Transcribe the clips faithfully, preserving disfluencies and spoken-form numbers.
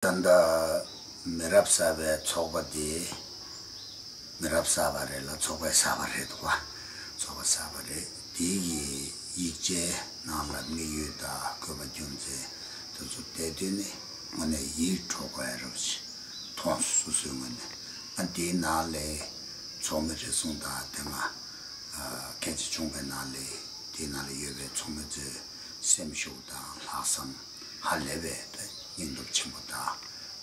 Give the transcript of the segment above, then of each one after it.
ད་ལྟ་མི་རབས་གསར་པའི་ཚོགས་པ་དེ། མི་རབས་གསར་པ་རེད་ལ་ཚོགས་པ་གསར་པ་རེད་འདུག་བ། ཚོགས་པ་གསར་པ་རེད། དེ་གི་ཡིག་ཆའི་ནང་ལ་དམིགས་ཡུལ་དང་དགོས་པ་རྒྱུ་མཚན་དེ་ཚོ་བལྟས་དུས་ནི་དངོས་གནས་ཡིད་འཕྲོག་པ་ཡ་རབས་ཤིག་མཐོང་སོང་། སོ་སོའི་ངོས་ནས། ཨ། དེའི་ནང་ལ་ཚོགས་མི་རེ་ཟུང་དང་དེ་སྔ་ཨ་གལ་ཆེ་ཆུང་བའི་ནང་ལ་དེའི་ནང་ལ་ཡོད་པའི་ཚོགས་མི་ཚོའི་སེམས་ཤུགས་དང་ལྷག་བསམ་ཧ་ལས་པའི་ད་སྙིང་སྟོབས་ཆེན་པོ་དང་།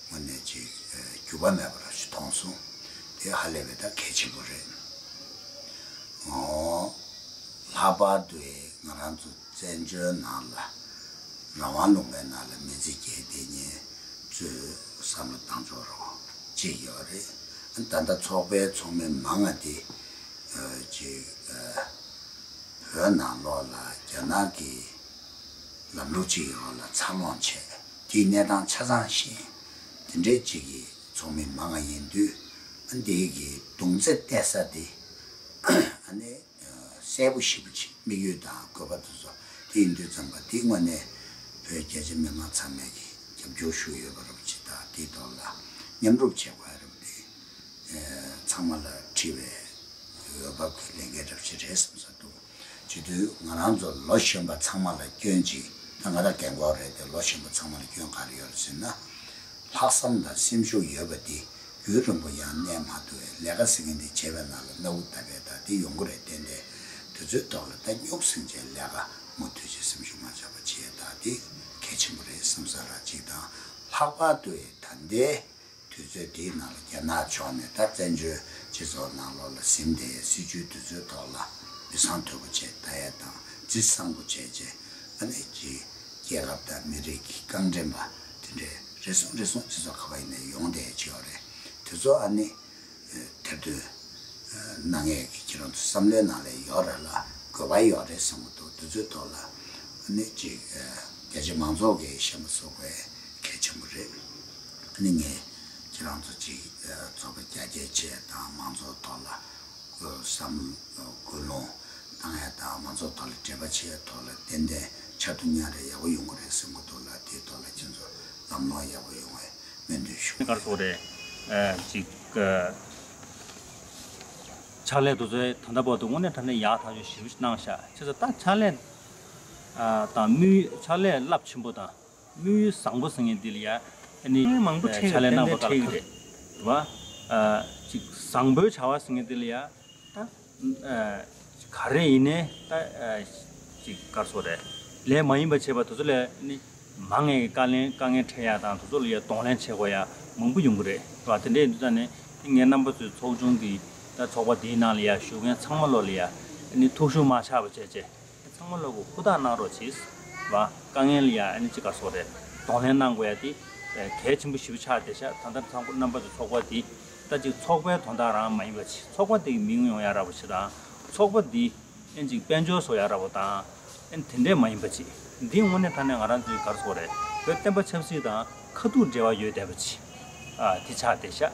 དངོས་གནས་ཅིག་ཨ་འགྱུར་བ་མེད་པ་རབས་ཤིག་མཐོང་སོང་། དེ་ཧ་ལས་པའི་ད་གལ་ཆེན་པོ་རེད། འོ། ལྷག་པར་དུ་ང་རང་ཚོ་བཙན་བྱོལ་ནང་ལ་རང་དབང་ལུང་པའི་ནང་ལ་མི་ཚེ་སྐྱེལ་བསྡད་མཁན་ཚོས་བསམ་བློ་བཏང་ཕྱོགས་རོགས་གཅིག་ཡོད་རེད། ད་ལྟ་ཚོགས་པའི་ཚོགས་མི་མང་ང་དེ་ཨ་ཅིག་ཨ་བོད་ནང་ལོགས་ལ་རྒྱ་ནག་གི་ལམ་ལུགས་གཅིག་གི་འོག་ལ་འཚར་ལོངས་བྱས། དེའི་གནས་སྟངས་ཆ་ཚང་ཤེས། དེ་འདྲའི་གཅིག་གི་ཚོགས་མི་མང་ང་ཡིན་དུས། ཨ་འདི་གི་གདུང་རྩེ་གཏད་ས་དེ་ཨ་ནི་གསལ་པོ་ཞེ་པོ་ཅིག་དམིགས་ཡུལ་དང་དགོས་པ་དེ་ཚོ་དེ་ཡིན་དུས་ཙམ་པ་དེ་དངོས་གནས་བོད་རྒྱ་ཆེ་མི་མང་ཚང་མས་ཀྱི་རྒྱབ་སྐྱོར་ཞུ་ཡོད་པ་རབས་ཅིག་དང་། དེའི་ཐོག་ལ་མཉམ་རུབ་བྱེད་དགོས་ཡ་རབས་དེ་ཚང་མ་ལ་དྲི་བའི་འོས་བབ་ཀྱི་ལས་འགན་རབས་ཅིག་རེད་བསམ་ས་འདུག་བྱེད་དུས་ང་རང་ཚོ་ལོ་གཞོན་པ་ཚང་མ་ལ་སྐྱོན་ཅིག་ད་ང་རང་རྒན་གོག་རེད་དེ། ལོ་གཞོན་པ་ཚང་མ་ལ་སྐྱོན་ག་རེ་ཡོད་རེད་ཟེར་ན། ལྷག་བསམ་དང་སེམས་ཤུགས་ཡོད་པ་འདི་རྒྱུན་རིང་པོ་ཡང་གནས་མ་ཐུབ་པས། ལས་ཀ་ཟེར་མཁན་འདི་བྱས་པའི་ནང་ལ་སྣ་བུག་བརྡབ་པའི་ད་འདི་ཡོང་གི་རེད། ཏན་ཏན་དུས་ཚོད་ཐོག་ལ་ད་སྨྱུག་སེང་ཆེན་ལས་ཀ་མུ་མཐུད་ཅིག་སེམས་ཤུགས་མ་ཆག་པ་བྱས། ད་འདི་གལ་ཆེན་པོ་རེད་བསམ་ས་ར་གཅིག་དང་། ལྷག་པར་དུ་ད་ལྟའི་དུས་ཚོད་འདིའི་ནང་ལ་རྒྱ་ནག་ཕྱོགས་ནས་ད་བཙན་བྱོལ་སྤྱི་ཚོགས་ནང་ལོགས་ལ་ཟིན་བསྡད་སྲིད་ཇུས་དེ་ཚོའི་ཐོག་ལ་མི་བཟང་དོད་པོ་བྱས་ལྟ་ཡས་དང་རྩིས་བཟང་པོ་བྱས་རྗེས། ཨ་ནི་ཅིག་རྒྱལ་ཁབ་དང་མི་རིགས་ཀྱི་རྐང་འདྲེན་པ་དེ་འདྲའི་རེ་ཟུང་རེ་ཟུང་སྤྱི་ཚོགས་ག་པ་ཡིན་ནའི་ཡོང་བསྡད་ཀྱི་ཡོད་རེད། དེ་ཚོ་ཨ་ནི་ཐེར་འདོན་གནང་ཡས་ཀྱི་ཁྱེད་རང་ཚོ་བསམ་བློའི་ནང་ལ་ཡོད་རེད་ལ། དགོས་པ་ཡོད་རེད་བསམ་གྱི་འདུག་དེ་ཚོའི་ཐོག་ལ་ཨ་ནི་ཅིག་རྒྱ་ཆེ་མང་ཚོགས་ཀྱི་ཤན་པ་བཟོ་དགོས་གལ་ཆེན་པོ་རེད། ཨ་ནི་ངས་ཁྱེད་རང་ཚོ་ཅིག་ཚོགས་པ་རྒྱ་སྐྱེད་བྱས་དང་མང་ཚོགས་ཐོག་ལ་བསམ་བློ་ཀུན་སློང་བཏང་ཡ་དང་མང་ཚོགས་ཐོག་ལ་འབྲེལ་བ་བྱེད་ཡ་ཐོག་ལ་ཏན་ཏན་ཆ་རྡུང་ཉག་རེ་ཡག་པོ་ཡོང་གི་རེད་བསམ་གྱི་འདུག་ལ། དེའི་ཐོག་ལ་ཁྱེད་ཚོ་ལམ་ལྷོང་ཡག་པོ་ཡོང་བའི་སྨོན་འདུན་ཞུ། ག་རེ་ཟེར་དགོས་རེད། ཨ་ཅིག་ཨ་ཕྱག་ལས་དེ་ཚོ་ད་ལྟ་བར་དུ་དངོས་གནས་དྲང་གནས་ཡག་ཐག་ཆོད་ཞེ་པོ་ཅིག་གནང་ཤག་བྱས་ཙང་ད་ཕྱག་ལས་ཨ་དང་དམིགས་ཡུལ་ཕྱག་ལས་རླབས་ཆེན་པོ་དང་། དམིགས་ཡུལ་བཟང་པོ་ཟེར་མཁན་འདི་ལ་ཡ་ཨ་ནི་མང་པོ་ཨ་ཕྲད་ཕྱག་ལས་གནང་བ་ཏན་ཏན་ཁག་ཁག་རེད་བ། ཨ་ཅིག་བཟང་པོའི་བྱ་བ་ཟེར་མཁན་འདི་ལ་ཡ་ད་ཨ་ག་རེ་ཡིན་ནའི་ད་ཨ་ཅིག་ག་རེ་ཟེར་དགོས་རེད། ལས་མ་ཡིན་པ་བྱས་པ་དེ་ཚོ་ལ་ཨ་ནི་མང་ངེས་ཀྱི་དཀའ་ལས་དཀའ་ངལ་འཕྲད་ཡ་དང་དེ་ཚོ་ལ་ཡ་གདོང་ལེན་བྱེད་དགོས་ཡ་མང་པོ་ཡོང་གི་རེད་བ། དེ་འདྲ་ཡིན་དུས་ཙང་ནས་ངས་རྣམ་པ་ཚོའི་ཚོགས་ཆུང་གི་ད་ཚོགས་པ་འདིའི་ནང་ལ་ཡ་ཞུགས་མཁན་ཚང་མ་ལོ་ལ་ཡ་ཨ་ནི་ཐུགས་ཤུགས་མ་ཆག་པ་བྱས་བྱས། ཚང་མ་ལོག་གི་ཧུར་ཐག་གནང་རོགས་གྱིས། བ། དཀའ་ངལ་ལ་ཡ་ཨ་ནི་ཅི་ག་སོགས་རེད། གདོང་ལེན་གནང་དགོས་ཡ་དེ་གལ་ཆེན་པོ་ཞེ་པོ་ཆགས་བསྡད་ཤག་ད་ལྟ་ཚང་པོ་རྣམ་པ་ཚོ་ཚོགས་པ་དེ་ད་ཅིག་ཚོགས་པའི་དོན་དག་རང་མ་ཡིན་པ་ཅིག་ཚོགས་པ་དེ་གི་མིང་ཡོང་ཡ་ར་བོ་ཞིག་དང་། ཚོགས་པ་འདི་ཨ་ནི་ཅིག་དཔལ་འབྱོར་བཟོ་ཡ་ར་བོ་དང་། ཨ་ནི་དེ་འདྲས་མ་ཡིན་པ་ཅིག་འདི་དངོས་གནས་དྲང་གནས་ང་རང་ཚོའི་ག་རེ་ཟེར་དགོས་རེད། བོད་བསྟན་པ་ཆབ་སྲིད་དང་ཁ་ཐུག་འབྲེལ་བ་ཡོད་བསྡད་པ་ཅིག་ཨ་དེ་ཆགས་བསྡད་ཤག་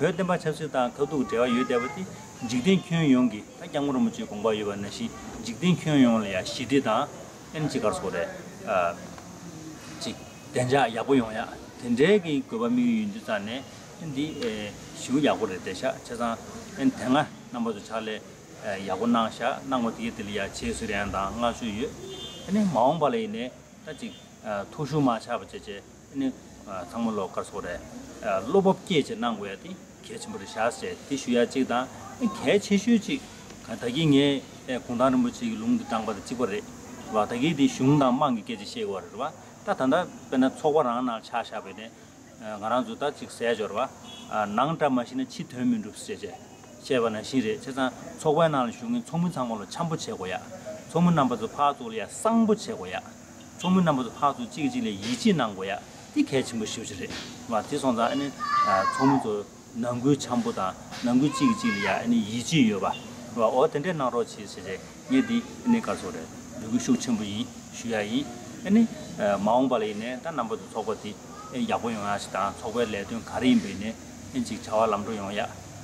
བོད་བསྟན་པ་ཆབ་སྲིད་དང་ཁ་ཐུག་འབྲེལ་བ་ཡོད་བསྡད་པ་དེ་འཇིག་རྟེན་ཁྱོན་ཡོངས་ཀྱི་ད་སྐྱབས་མགོན་རིན་པོ་ཆེའི་དགོངས་པ་ཡོད་པ་ནང་བཞིན་འཇིག་རྟེན་ཁྱོན་ཡོངས་ལ་ཡང་ཞི་བདེ་དང་ཨ་ནི་ཅིག་ག་རེ་ཟེར་དགོས་རེད། ཨ་ཅིག་བདེ་འཇགས་ཡག་པོ་ཡོང་ཡ་དེ་འདྲའི་གི་དགོས་པ་དམིགས་ཡུལ་ཡིན་དུས་ཙང་ནས་ཨ་ནི་འདི་ཨེ་ཞེ་པོ་ཡག་པོ་རེད་བསྡད་ཤག་བྱས་ཙང་ཨ་ནི་དེ་སྔ་རྣམ་པ་ཚོ་ཕྱག་ལས་ཨེ་ཡག་པོ་གནང་ཤག་གནང་བ་དེ་གའི་དེ་ལ་ཡ་རྗེས་སུ་ཡི་རང་དང་བསྔགས་བརྗོད་ཡོད། ཨ་ནི་མ་འོངས་པ་ལ་ཡིན་ནའི་ད་ཅིག་ཨ་ཐུགས་ཤུགས་མ་ཆག་པ་བྱས་བྱས་ཨ་ནི་ཨ་ཚང་མ་ལོག་ག་རེ་ཟེར་དགོས་རེད། ཨ་བློ་སྤོབས་སྐྱེད་བྱས་གནང་དགོས་ཡ་དེ་གལ་ཆེན་པོ་རེད་ཤག་ཟེར་དེ་ཞུ་ཡ་གཅིག་དང་། ཨ་གལ་ཆེ་ཤོས་གཅིག་ད་གིན་ངས་ཨ་གུང་ཐང་རིན་པོ་ཆེ་གི་ལུང་དེ་དྲངས་པ་དང་གཅིག་པ་རེད་བ། ད་གིན་དེ་གཞུང་དང་དམངས་ཀྱི་སྐད་ཆ་བཤད་དགོས་རེད་བ། ད་ད་ལྟ་དཔེར་ན་ཚོགས་པ་རང་ནང་ཆ་བཞག་པ་ཡིན་ནའི། ང་རང་ཚོ་ད་ཅིག་ཟེར་འབྱོར་བ། ནང་བཀྲ་མ་ཤིས་ན་ཕྱི་དོན་མི་འགྲུབ་ཟེར་བྱས་བཤད་པ་ནང་བཞིན་རེད། བྱས་ཙང་ཚོགས་པའི་ནང་ལ་བཞུགས་མཁན་ཚོགས་མི་ཚང་མ་ལ་འཆམ་པོ་བྱེད་དགོས་ཡ། ཚོགས་མི་རྣམ་པ་ཚོ་ཕར་ཚུར་ལ་ཡ་གསང་པོ་བྱེད་དགོས་ཡ། ཚོགས་མི་རྣམ་པ་ཚོ་ཕར་ཚུར་གཅིག་གིས་གཅིག་ལ་ཡིད་ཆེས་གནང་དགོས་ཡ། དེ་གལ་ཆེན་པོ་ཞེ་པོ་ཅིག་རེད་བ། དེ་སོང་ཙང་ཨ་ནི་ཚོགས་མི་ཚོ་ནང་ཁུལ་འཆམ་པོ་དང་ནང་ཁུལ་གཅིག་གིས་གཅིག་ལ་ཡ་ཨ་ནི་ཡིད་ཆེས་ཡོད་པ་བ། འོ་དེ་འདྲས་གནང་རོགས་བྱེད་ཟེར་བྱས། ངས་འདི་ནི་ག་རེ་ཟེར་དགོས་རེད། འབོད་སྐུལ་ཤུགས་ཆེན་པོ་ཡིན་ཞུ་ཡ་ཡིན། ཨ་ནི་མ་འོངས་པ་ལ་ཡིན་ནའི་ད་རྣམ་པ་ཚོ་ཚོགས་པ་འདི་ཡག་པོ་ཡོང་ཡ་ཞིག་དང་། ཚོགས་པའི་ལས་དོན་ག་རེ་ཡིན་པ་ཡིན་ནའི་ཨ་ཅིག་བྱ་བ་ལམ་འགྲོ་ཡོང་ཡ།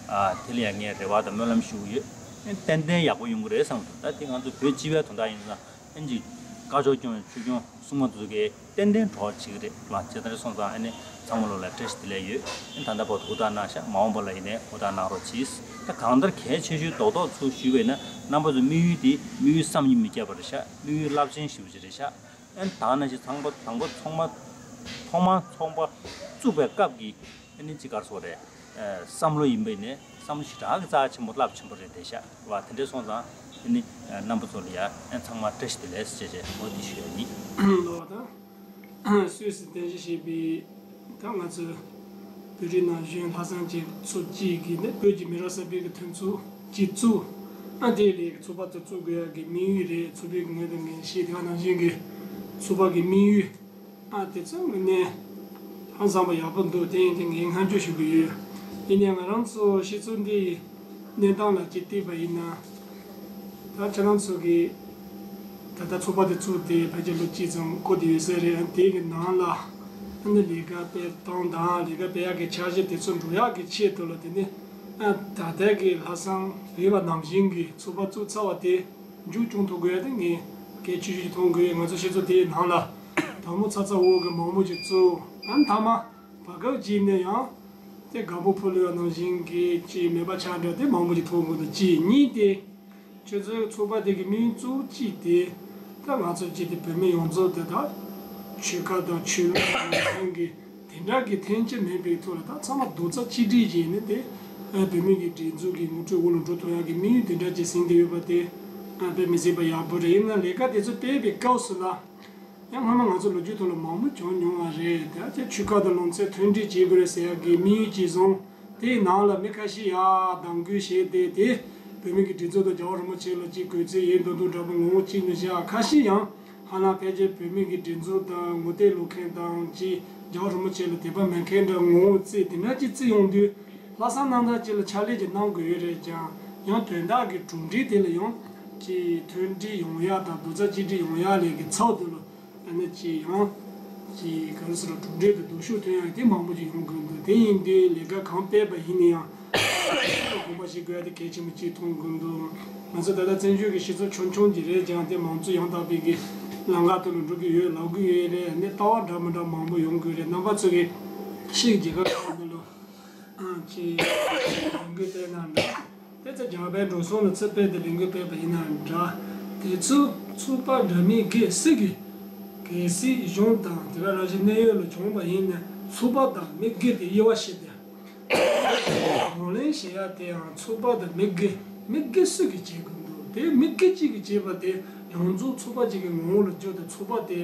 ཨ་དེ་ལ་ཡ་ངས་རེ་བ་དང་སྨོན་ལམ་ཞུ་གི་ཡོད། ཨ་ཏན་ཏན་ཡག་པོ་ཡོང་གི་རེད་བསམ་གི་འདུག་ད་འདི་ང་ཚོ་བོད་སྤྱི་པའི་དོན་དག་ཡིན་ཙང་ཨ་ཅིག་བཀའ་ཤོག་སྐྱོང་བའི་ཆོས་སྐྱོང་སྲུང་མ་དེ་ཚོ་གིས་ཏན་ཏན་གྲོགས་བྱེད་ཀྱི་རེད་ལ། ཇི་ལྟར་སོང་ཙང་ཨ་ནི་ ཚང་མ་ལོ་ལ་བཀྲ་ཤིས་བདེ་ལེགས་ཡོད། ཨ་ནི་ད་ལྟ་བར་དུ་ཧུར་ཐག་གནང་ཤག་མ་འོངས་པ་ལ་ཡིན་ནའི་ཧུར་ཐག་གནང་རོགས་གྱིས། ད་གང་ལྟར་གལ་ཆེ་ཤོས་རྡོག་རྡོག་ཚུར་ཞུས་པ་ཡིན་ན། རྣམ་པ་ཚོ་དམིགས་ཡུལ་དེ་དམིགས་ཡུལ་བསམ་ཡུལ་མི་ཁྱབ་པ་རེད་ཤག་དམིགས་ཡུལ་རླབས་ཆེན་ཞེ་པོ་ཅིག་རེད་ཤག་ཨ་ནི་ད་ག་ནང་བཞིན་ཚོགས་པ་དང་པོ་ཚོགས་མ་ཐོག་མར་ཚོགས་པ་བཙུགས་པའི་སྐབས་ཀྱི་ཨ་ནི་ཅི་ག་རེ་ཟེར་དགོས་རེད། ཨ་བསམ་བློ་ཡིན་པ་ཡིན་ནའི་བསམ་བློ་ཞེ་དྲག་གི་རྩ་ཆེན་པོ་རླབས་ཆེན་པོ་རེད་བསྡད་ཤག་བ། དེ་འདྲ་སོང་ཙང་ཨ་ནི་རྣམ་པ་ཚོ་ལ་ཡ་ཨ་ཚང་མ་བཀྲ་ཤིས་བདེ་ལེགས་ཟེར་བྱས་འོ་དེ་ཞུ་ཡ་ཡིན། ལོ་དང་། སུད་སི་རྟེན་གཞི་བྱས་པའི་ད་ང་ཚོ་བོད་རིགས་ནང་བཞིན་ལྷག་བསམ་ཅན་ཚོ་གཅིག་གིས་ནི་བོད་ཀྱི་མི་རབས་གསར་པའི་གི་མཐུན་ཚོགས་གཅིག་བཙུགས། ཨ་དེ་ལས་ཚོགས་པ་དེ་བཙུགས་དགོས་ཡ་གི་དམིགས་ཡུལ་རེད། ཚོགས་པའི་གི་ངོས་དང་ངས་ཤེས་དེ་ག་ནང་བཞིན་གི་ཚོགས་པ་གི་དམིགས་ཡུལ་ཨ་དེ་ཚོ་ངོས་ནས་ཧང་སང་པ་ཡག་པོ་འདུག་དེ་ཡིན་དེ་ངས་བསྔགས་བརྗོད་ཞུ་གི་ཡོད། ཡིན་ནའི་ང་རང་ཚོ་སྤྱི་ཚོགས་འདི་ཡི་གནས་སྟངས་ལ་ཅིག་བལྟས་པ་ཡིན་ན། ད་ཁྱེད་རང་ཚོ་གིས་ད་ལྟ་ཚོགས་པ་དེ་བཙུགས་ཏེ་ཕལ་ཆེར་ལོ་གཅིག་ཙམ་འགོར་བསྡད་ཡོད་ས་རེད། དེ་གི་ནང་ལ་ཨ་ནི་ལས་ཀ་སྤེལ་སྟངས་དང་ལས་ཀ་སྤེལ་ཡག་གི་འཆར་གཞི་དེ་ཚོ་འགྲོ་ཡག་གི་ཆེད་དུ་ལ། དེ་ནི་ཨ་ད་ལྟ་གི་ལྷག་བསམ་ཡོད་པ་ནང་བཞིན་གྱི་ཚོགས་པ་བཙུགས་ཚར་བ་དེ་མཇུག་སྐྱོང་ཐུབ་དགོས་ཡ་དེ་ངས་གལ་ཆེ་ཤོས་ཤིག་མཐོང་དགོས། ང་ཚོ་སྤྱི་ཚོགས་དེའི་ནང་ལ་དང་པོ་ཚ་ཚ་འུར་འུར་གི་མང་པོ་ཅིག་བཙུགས། ཨ་ནི་མཐའ་མ། བར་སྐབས་ཅིག་ནས་ཡང་དེ་དགའ་པོ་ཕོ་ལུས་པ་ནང་བཞིན་གྱི་ཅིག་མེད་པ་ཆགས་འདྲ་དེ་མང་པོ་ཅིག་མཐོང་གི་འདུག་གཅིག་གཉིས་ཏེ། ཁྱོད་ཚོའི་ཚོགས་པ་དེ་གི་དམིགས་ཡུལ་གཙོ་བོ་གཅིག་དེ་ད་ང་ཚོ་གཅིག་དེ་བོད་མི་ཡོངས་རྫོགས་དེ་དག་ཆོལ་ཁ་དང་ཆོས་ལུགས་དང་མཚན་གྱི་དེ་འདྲ་གི་འཐེན་འཁྱེར་མེད་པའི་ཐོག་ལ་ད་ཚང་མ་རྡོག་རྩ་གཅིག་སྒྲིལ་བྱས་ནས་དེ་བོད་མི་གི་སྒྲིག་འཛུགས་ཀྱི་ངོ་སྤྲོད་འོག་ལ་འགྲོ་ཐུབ་ཡག་གི་དམིགས་ཡུལ་དེ་འདྲ་ཅིག་ཟིན་བསྡད་ཡོད་པ་དེ་དཔེ་མི་སྲིད་པ་ཡག་པོ་རེད། ཡིན་ན་ལས་ཀ་དེ་ཚོ་སྤེལ་བའི་སྐབས་སུ་ལ། ཡང་སྔོན་མ་ང་ཚོ་ལོ་རྒྱུས་ཐོག་ལ་མང་པོ་བྱུང་མྱོང་བ་རེད། དེ་ཆོལ་ཁ་དང་ལུང་ཚན་མཐུན་སྒྲིལ་བྱེད་དགོས་རེད་ཟེར་ཡག་གི་དམིགས་ཡུལ་ཅིག་བཟུང་། དེའི་ནང་ལ་མི་ཁ་ཤས་ཡ་གདམ་རྒྱུག་བྱས་ཏེ། དེ་བོད་མི་གི་སྒྲིག་འཛུགས་དང་རྒྱལ་བ་རིན་པོ་ཆེ་ལ་ཅིག་གུས་བརྩི་ཡོད་མདོག་མདོག་འདྲ་པོ་ངོ་བོ་གཅིག་ནས་བཤད་ཡ། ཁ་ཤས་ཡང་ཧ་ལམ་ཕལ་ཆེར་བོད་མི་གི་སྒྲིག་འཛུགས་དང་ངོ་དེབ་ཀློག་མཁན་དང་ཅིག་རྒྱལ་བ་རིན་པོ་ཆེ་ལ་དད་པ་མེད་མཁན་འདྲ་ངོ་བོ་བརྩི་དེ་འདྲ་ཅིག་བརྩི་ཡོང་དུས། ལྷག་བསམ་རྣམ་དག་ཅིག་ལ་ཕྱག་ལས་ཅིག་གནང་དགོས་ཡོད་རེད་ཀྱང་། ཡང་དོན་དག་གི་གྲུབ་འབྲས་དེ་ལ་ཡང་ཅིག་མཐུན་སྒྲིལ་ཡོང་ཡ་དང་རྡོག་རྩ་གཅིག་སྒྲིལ་ཡོང་ཡ་ལས་ཀྱི་ཚབ་ཏུ་ལ་ཨ་ནི་ཅིག་ཡང་ཅིག་ག་རེ་ཟེར་ར་གྲུབ་འབྲས་དང་སྡུག་ཤོས་ཐོན་ཡ་དེ་མང་པོ་ཅིག་ཡོང་དགོས་འདུག་དེ་ཡིན་དུས་ལས་ཀ་གང་སྤེལ་བ་ཡིན་ན་ཡང་དགོངས་པ་བཞེས་དགོས་ཡ་དེ་གལ་ཆེན་པོ་ཅིག་མཐོང་དགོས་འདུག་ང་ཚོ་ད་ལྟ་བཙན་བྱོལ་གྱི་སྤྱི་ཚོགས་ཆུང་ཆུང་ཅིག་རེད་ཀྱང་དེ་མང་གཙོ་ཡང་དག་པའི་གི་ལམ་ཁ་ཐོག་ལ་འགྲོ་གི་ཡོད་ལབ་གི་ཡོད་རེད། ཨ་ནི་ལྟ་བ་འདྲ་མི་འདྲ་མང་པོ་ཡོང་གི་ཡོད་རེད། རྣམ་པ་ཚོ་གི་ཤིག་རྒྱལ་ཁབ་ཁག་འདི་ལོ། ཅེས་ལས་འགུལ་སྤེལ་ན་འདྲ། དེ་ཚེ་རྒྱ་བལ་འབྲུག་གསུམ་ལ་ཚེ་སྤེལ་ཏེ་ལས་འགུལ་སྤེལ་བ་ཡིན་ན་འདྲ། དེ་ཚོ་ཚོགས་པ་འདྲ་མིན་སྒེར་སུ་གི་གལ་སྲིད་གཞུང་དང་དེ་ག་རང་བཞིན་གནད་ཡོད་ལ་བྱུང་བ་ཡིན་ན་ཚོགས་པ་དང་མི་སྒེར་དེ་དབྱེ་བ་ཕྱེ་སྟེ། གདོང་ལེན་བྱེད་ཡ་དེའང་ཚོགས་པ་དང་མི་སྒེར་མི་སྒེར་སུ་གིས་བྱེད་དགོས་འདུག་དེ་མི་སྒེར་གཅིག་གིས་བྱེད་པ་དེ་ཡོངས་རྫོགས་ཚོགས་པ་གཅིག་གི་ངོ་བོ་ལ་བསྒྱུར་ཏེ་ཚོགས་པ་དེ།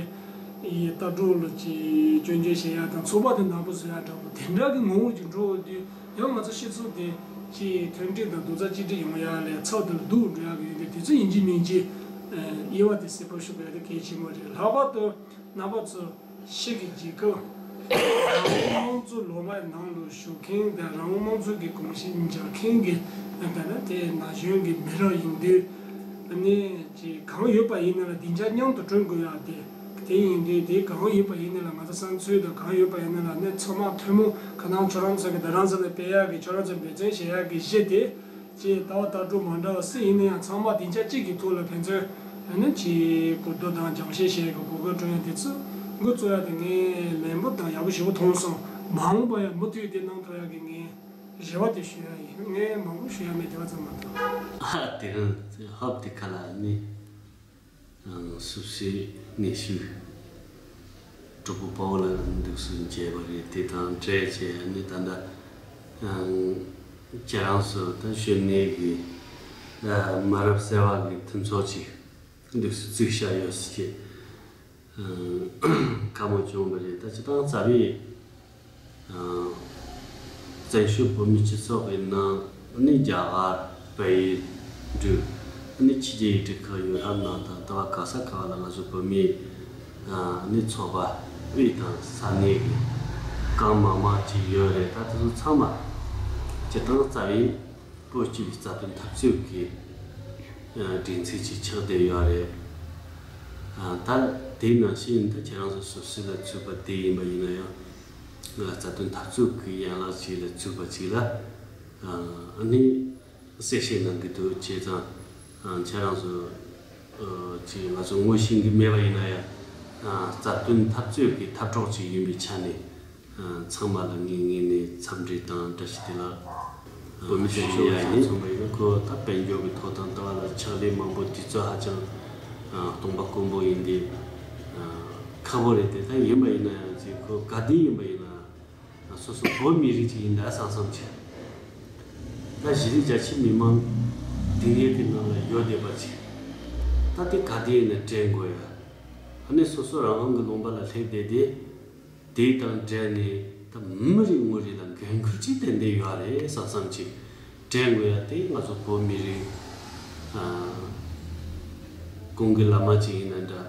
ཡི་ལྟ་གྲུབ་ལ་ཅིག་སྐྱོན་བརྗོད་བྱེད་ཡ་དང་ཚོགས་པ་དེ་ནག་པོ་བཟོ་ཡ་འདྲ་པོ་དེ་འདྲ་གི་ངོ་བོ་ཅིག་འགྲོ་འོང་དུས་ཡང་ང་ཚོ་སྤྱི་ཚོགས་དེ་ཅིག་མཐུན་སྒྲིལ་དང་རྡོག་རྩ་གཅིག་སྒྲིལ་ཡོང་ཡ་ལས་ཚབ་ཏུ་སྡུག་འགྲོ་ཡ་གི་ཡོད་དེ། དེ་ཚོ་ཡིན་གཅིག་མིན་གཅིག་དབྱེ་བ་དེ་གསལ་པོ་ཞུ་དགོས་ཡ་དེ་གལ་ཆེན་པོ་རེད། ལྷག་པར་དུ་རྣམ་པ་ཚོ་ཕྱི་གི་རྒྱལ་ཁབ་རང་དབང་དམངས་གཙོ་ལོ་མའི་ནང་དུ་བཞུགས་མཁན་དང་རང་དབང་དམངས་གཙོ་གི་གོམས་གཤིས་འཇགས་མཁན་གྱི་ད་ནི་དེ་ན་གཞོན་གྱི་མི་རབས་ཡིན་དུས་ནི་ཅིག་གང་ཡོད་པ་ཡིན་ན་ལ་སྡིངས་ཆ་མཉམ་དུ་བསྐྲུན་དགོས་ཡ་དེ། དེ་ཡིན་དུས་དེ་གང་ཡོད་པ་ཡིན་ན་ལ་ང་ཚོ་བསམ་ཚུལ་དང་གང་ཡོད་པ་ཡིན་ན་ལ་ནི་ཚང་མ་ཐུན་མོང་ཁ་ནང་ཁྱོད་རང་ཚོ་གི་ད་རང་ཚོ་ལ་སྤེལ་ཡག་གི་ཁྱོད་རང་ཚོ་འབད་བརྩོན་བྱེད་ཡག་གི་གཞི་དེ་ཅེས་ལྟ་བ་ལྟ་གྲུབ་མ་འདྲ་བ་སུ་ཡིན་ན་ཡང་ཚང་མ་སྡིངས་ཆ་གཅིག་གི་ཐོག་ལ་ཕན་ཚུན་ཨ་ནི་ཅིག་གོ་བསྡུར་དང་སྦྱང་བཤད་བྱེད་ཡག་གི་གོ་སྐབས་སྤྲོད་ཡག་དེ་ཚོ་འགོ་བཙུགས་ཡག་དེ་ངས་ལན་པོ་དང་ཡག་པོ་ཞེ་པོ་མཐོང་སོང་། མ་འོངས་པ་ཡང་མུ་མཐུད་དེ་གནང་ཐུབ་ཡག་གི་ངས་རེ་བ་དེ་ཞུ་ཡག་ཡིན། ངས་མང་པོ་ཞུ་ཡག་མེད། དེ་བ་ཙམ་མ་གཏོགས། ཨ་དེ་རིང་ཧབ་དེ་ཁ་ལ་ནི། སུད་སི་ནས་ཞུ། གྲོགས་པོ་པའོ་ལ་འདུག་སེ་མཇལ་བ་རེད། དེ་དང་འབྲེལ་བྱས་ནས་ད་ལྟ་ཁྱེད་རང་ཚོ་ད་གཞོན་ནུ་གི་མི་རབས་གསར་བ་གི་མཐུན་ཚོགས་ཅིག་འདུག་སེ་བཙུགས་བཞག་ཡོད་ཟེར་གྱི་བཀའ་མོལ་བྱུང་བ་རེད། ད་སྤྱིར་བཏང་རྩ་བའི་བཙན་བྱོལ་བོད་མིའི་སྤྱི་ཚོགས་ཀྱི་ནང་ནི་རྒྱ་གར་བལ་ཡུལ་འབྲུག་ནི་ཕྱི་རྒྱལ་ཡུལ་གྲུ་ཁག་ཡོད་རབས་ནང་དང་ད་བར་ག་ས་ག་བ་ལ་ང་ཚོ་བོད་མིའི་ནི་ཚོགས་པ་དབུས་དང་ས་གནས་ཀྱི་གང་མང་མང་ཅིག་ཡོད་རེད། ད་དེ་ཚོ་ཚང་མ་སྤྱིར་བཏང་རྩ་བའི་བོད་ཀྱི་རྩ་དོན་འཐབ་རྩོད་ཀྱི་སྒྲིག་འཛུགས་ཅིག་ཆགས་བསྡད་ཡོད་རེད། ད་དེ་ནང་བཞིན་ད་ཁྱེད་རང་ཚོ་སུད་སི་ལ་ཚུད་པ་དེ་ཡིན་པ་ཡིན་ན་ཡང་། རྩ་དོན་འཐབ་རྩོད་ཀྱི་ཡན་ལག་ཅིག་ལ་ཚུད་པ་ཅིག་ལ་ཨ་ནི་གསལ་བཤད་གནང་གི་འདུག་བྱས་ཙང་ཁྱེད་རང་ཚོ་ཅིག་ང་ཚོ་ངོ་ཤེས་ཀྱི་མེད་པ་ཡིན་ན་ཡང་རྩ་དོན་འཐབ་རྩོད་ཀྱི་འཐབ་གྲོགས་ཅིག་ཡིན་པའི་ཆ་ནས་ ཚང་མ་ལ་ངའི་ངོས་ནས་འཚམས་འདྲི་དང་བཀྲ་ཤིས་བདེ་ལེགས། བོད་མི་སེར་ཤོག་ཡིན་མཚོན་པ་ཡིན་ན་ཁོ་ད་དཔལ་འབྱོར་གྱི་ཐོབ་ཐང་ལྟ་བ་ལ་ཕྱག་ལས་མང་པོ་དུས་ཚོད་ཧ་ཅང་སྟོང་པ་དཀོན་པོ་ཡིན་ཏེ། ཁག་པོ་རེད་དེ། ད་ཡིན་པ་ཡིན་ན་ཡང་ཅིག་ཁོ་ག་དུས་ཡིན་པ་ཡིན་ན་སོ་སོ་བོད་མི་རིགས་ཅིག་ཡིན་ད་བསམ་བསམ་བྱས། ད་གཞི་རིམ་རྒྱ་ཆེ་མི་མང་སྡིངས་ཡས་ཀྱི་ནང་ལ་ཡོད་བསྡད་པ་ཅིག་ད་དེ་ག་དུས་ཡིན་ན་དྲན་དགོས་ཡ། ཨ་ནི་སོ་སོ་རང་དབང་གི་ལུང་པ་ལ་སླེབས་བསྡད་དེ། དེ་དང་འབྲེལ་ནས་ད་མི་རེ་ངོ་རེ་ལ་འགན་ཁུར་ཅིག་ཏན་ཏན་ཡོད་རེད་བསམ་བསམ་ཅིག་དྲན་དགོས་ཡ་དེ། ང་ཚོ་བོད་མི་རིགས་ཨ་ཀུན་གྱི་བླ་མ་ཅིག་ཡིན་ན་འདྲ།